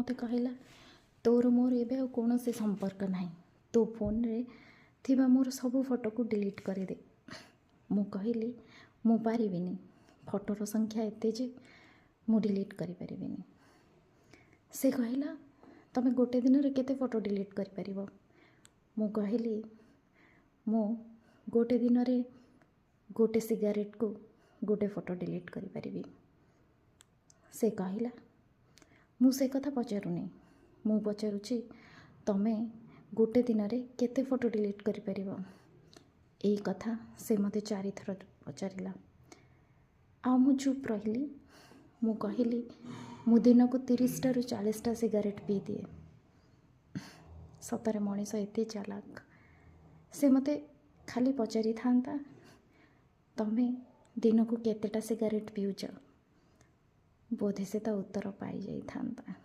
ମୋତେ କହିଲା, ତୋର ମୋର ଏବେ ଆଉ କୌଣସି ସମ୍ପର୍କ ନାହିଁ। ତୋ ଫୋନ୍ରେ ଥିବା ମୋର ସବୁ ଫଟୋକୁ ଡିଲିଟ୍ କରିଦେ। ମୁଁ କହିଲି, ମୁଁ ପାରିବିନି, ଫଟୋର ସଂଖ୍ୟା ଏତେ ଯେ ମୁଁ ଡିଲିଟ୍ କରିପାରିବିନି। ସେ କହିଲା, ତମେ ଗୋଟେ ଦିନରେ କେତେ ଫଟୋ ଡିଲିଟ୍ କରିପାରିବ? ମୁଁ କହିଲି, ମୁଁ ଗୋଟେ ଦିନରେ ଗୋଟେ ସିଗାରେଟ୍କୁ ଗୋଟେ ଫଟୋ ଡିଲିଟ୍ କରିପାରିବି। ସେ କହିଲା, ମୁଁ ସେ କଥା ପଚାରୁନି, ମୁଁ ପଚାରୁଛି ତମେ ଗୋଟେ ଦିନରେ କେତେ ଫଟୋ ଡିଲିଟ୍ କରିପାରିବ? ଏଇ କଥା ସେ ମୋତେ ଚାରିଥର ପଚାରିଲା ଆଉ ମୁଁ ଚୁପ୍ ରହିଲି। ମୁଁ କହିଲି, ମୁଁ ଦିନକୁ 30ଟାରୁ 40ଟା ସିଗାରେଟ୍ ପିଇଦିଏ। ସତରେ ମଣିଷ ଏତେ ଚାଲାକ। ସେ ମୋତେ ଖାଲି ପଚାରିଥାନ୍ତା, ତମେ ଦିନକୁ କେତେଟା ସିଗାରେଟ୍ ପିଉଛ? ବୋଧେ ସେ ତା ଉତ୍ତର ପାଇଯାଇଥାନ୍ତା।